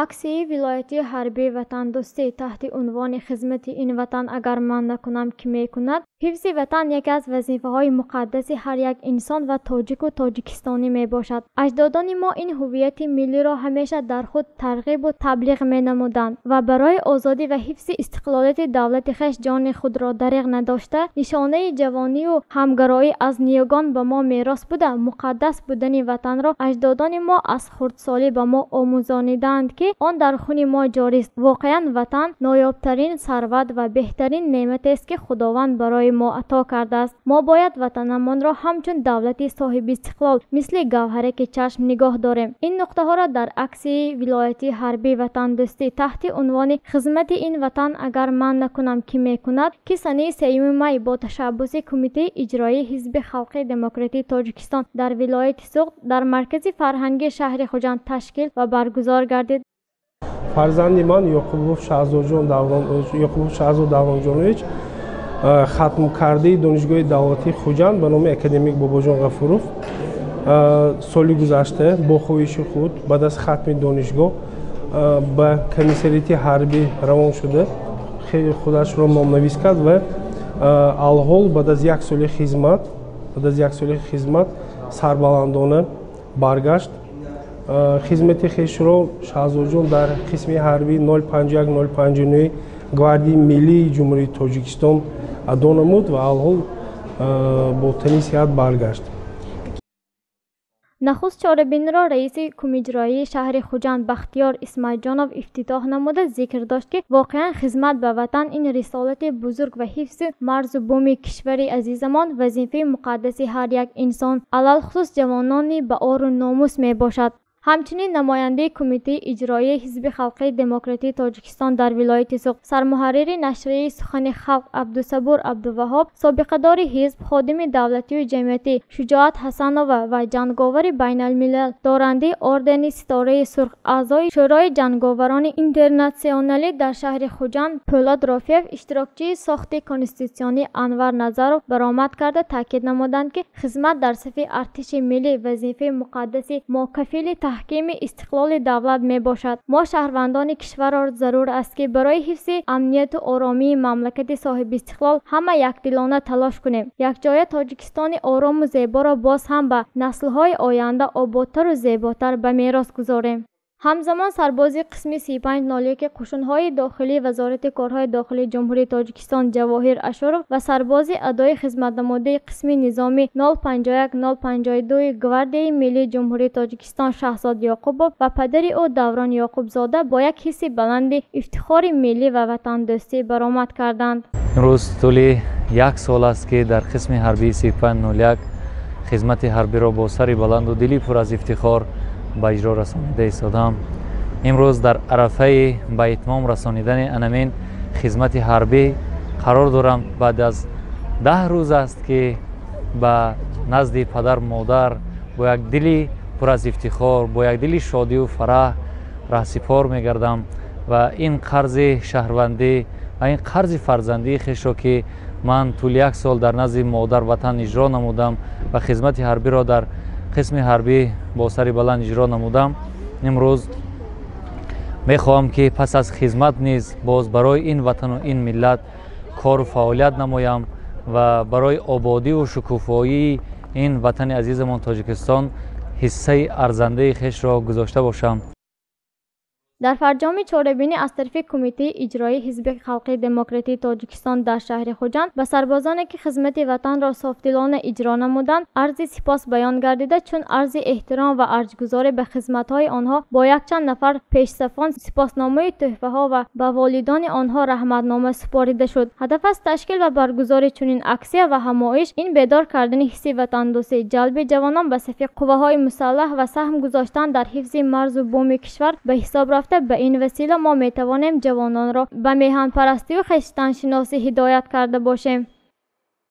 Аксияи вилоятии ҳарбии ватандӯстӣ таҳти унвони «Хизмати ин ватан агар ман накунам, кӣ мекунад?» Ҳифзи ватан яке аз вазифаҳои муқаддаси ҳар як инсон ва тоҷику тоҷикистонӣ мебошад. Аҷдодони мо ин ҳуввияти миллиро ҳамеша дар худ тарғибу таблиғ менамуданд ва барои озодӣ ва ҳифзи истиқлолияти давлати хеш ҷони худро дариғ надошта, нишонаи ҷавонию ҳамгароӣ аз ниёгон ба мо мерос буда, муқаддас будани ватанро аҷдодони мо аз хурдсолӣ ба мо омӯзонидаанд, ки он дар хуни мо ҷорист. Воқеан, ватан ноёбтарин сарват ва беҳтарин неъматест, ки Худованд барои мо ато кардааст. Мо бояд ватанамонро ҳамчун давлати соҳибистиқлол мисли гавҳараки чашм нигоҳ дорем. Ин нуқтаҳоро дар аксияи вилоятии ҳарбии ватандӯстӣ таҳти унвони «Хизмати ин ватан агар ман накунам, кӣ мекунад?», ки санаи 3 май бо ташаббуси Кумитаи иҷроии Ҳизби Халқии Демократии Тоҷикистон дар вилояти Суғд дар Маркази фарҳангии шаҳри Хуҷанд ташкил ва баргузор гардид. Фарзанди ман Ёқубов Шаҳзодҷон Даврон, Ёқубов Шаҳзод Давронҷонович, хатмкардаи Донишгоҳи давлатии Хуҷанд ба номи академик Бобоҷон Ғафуров, соли гузашта бо хоҳиши худ баъд аз хатми донишгоҳ ба комиссариати ҳарбӣ равон шуда, худашро номнавис кард ва алҳол баъд аз як соли хизмат сарбаландона баргашт. Хизмати хешро Шаҳзодҷон дар қисми ҳарбии 051 059 Гвардияи миллии Ҷумҳурии Тоҷикистон адо намуд ва алҳол бо тани сиҳат баргашт. Нахуст чорабиниро раиси кумиҷроии шаҳри Хуҷанд Бахтиёр Исмаилҷонов ифтитоҳ намуда, зикр дошт, ки воқеан хизмат ба ватан ин рисолати бузург ва ҳифзи марзу буми кишвари азизамон вазифаи муқаддаси ҳар як инсон, алалхусус ҷавонони ба ору номус мебошад. Ҳамчунин намояндаи Кумитаи иҷроии Ҳизби Халқии Демократии Тоҷикистон дар вилояти Суғд, сармуҳаррири нашрияи «Сухани халқ» Абдусабур Абдуваҳҳоб, собиқадори ҳизб, ходими давлатию ҷамъиятӣ Шуҷоат Ҳасанова ва ҷанговари байналмилал, дорандаи ордени Ситораи Сурх, аъзои Шӯрои ҷанговарони интернатсионалӣ дар шаҳри Хуҷанд Пӯлод Рофиев, иштирокчии сохти конститутсионӣ Анвар Назаров баромад карда, таъкид намуданд, ки хизмат дар сафи артиши миллӣ вазифаи муқаддаси мо, кафили таҳкими истиқлоли давлат мебошад. Мо шаҳрвандони кишварро зарур аст, ки барои ҳифзи амнияту оромии мамлакати соҳибистиқлол ҳама якдилона талош кунем, якҷоя Тоҷикистони орому зеборо боз ҳам ба наслҳои оянда ободтару зеботар ба мерос гузорем. Ҳамзамон сарбози қисми 3501 қушунҳои дохилии Вазорати корҳои дохилии Ҷумҳурии Тоҷикистон Ҷавоҳир Ашуров ва сарбози адои хизматнамудаи қисми низомӣ 051 052 Гвардияи миллии Ҷумҳурии Тоҷикистон Шаҳзод Ёқубов ва падари ӯ Даврон Ёқубзода бо як ҳисси баланди ифтихори миллӣ ва ватандӯстӣ баромад карданд. Имрӯз тӯли як сол аст, ки дар қисми ҳарбии 3501 хизмати ҳарбиро бо сари баланду дили пур аз ифтихор ба иҷро расонида истодам. Имрӯз дар арафаи ба итмом расонидани анамин хизмати ҳарбӣ қарор дорам. Баъд аз 10 рӯз аст, ки ба назди падар модар бо як дили пур аз ифтихор, бо як дили шодию фараҳ раҳсипор мегардам ва ин қарзи шаҳрвандӣ ва ин қарзи фарзандии хешро, ки ман тӯли як сол дар назди модар ватан иҷро намудам ва хизмати ҳарбиро дар қисми ҳарбӣ бо сари баланд иҷро намудам, имрӯз мехоҳам, ки пас аз хизмат низ боз барои ин ватану ин миллат кору фаъолият намоям ва барои ободиву шукуфоии ин ватани азизамон Тоҷикистон ҳиссаи арзандаи хешро гузошта бошам. Дар фарҷоми чорабинӣ аз тарафи Кумитаи иҷроии Ҳизби Халқии Демократии Тоҷикистон дар шаҳри Хуҷанд ба сарбозоне, ки хизмати ватанро софдилона иҷро намуданд, арзи сипос баён гардида, чун арзи эҳтиром ва арҷгузорӣ ба хизматҳои онҳо бо якчанд нафар пешсафон сипосномаи тӯҳфаҳо ва ба волидони онҳо раҳматнома супорида шуд. Ҳадаф аз ташкил ва баргузории чунин аксия ва ҳамоиш ин бедор кардани ҳисси ватандӯстӣ, ҷалби ҷавонон ба сафи қувваҳои мусаллаҳ ва саҳм гузоштан дар ҳифзи марзу буми кишвар ба ҳисоб рафта, ба ин васила мо метавонем ҷавононро ба меҳанпарастию хештаншиносӣ ҳидоят карда бошем.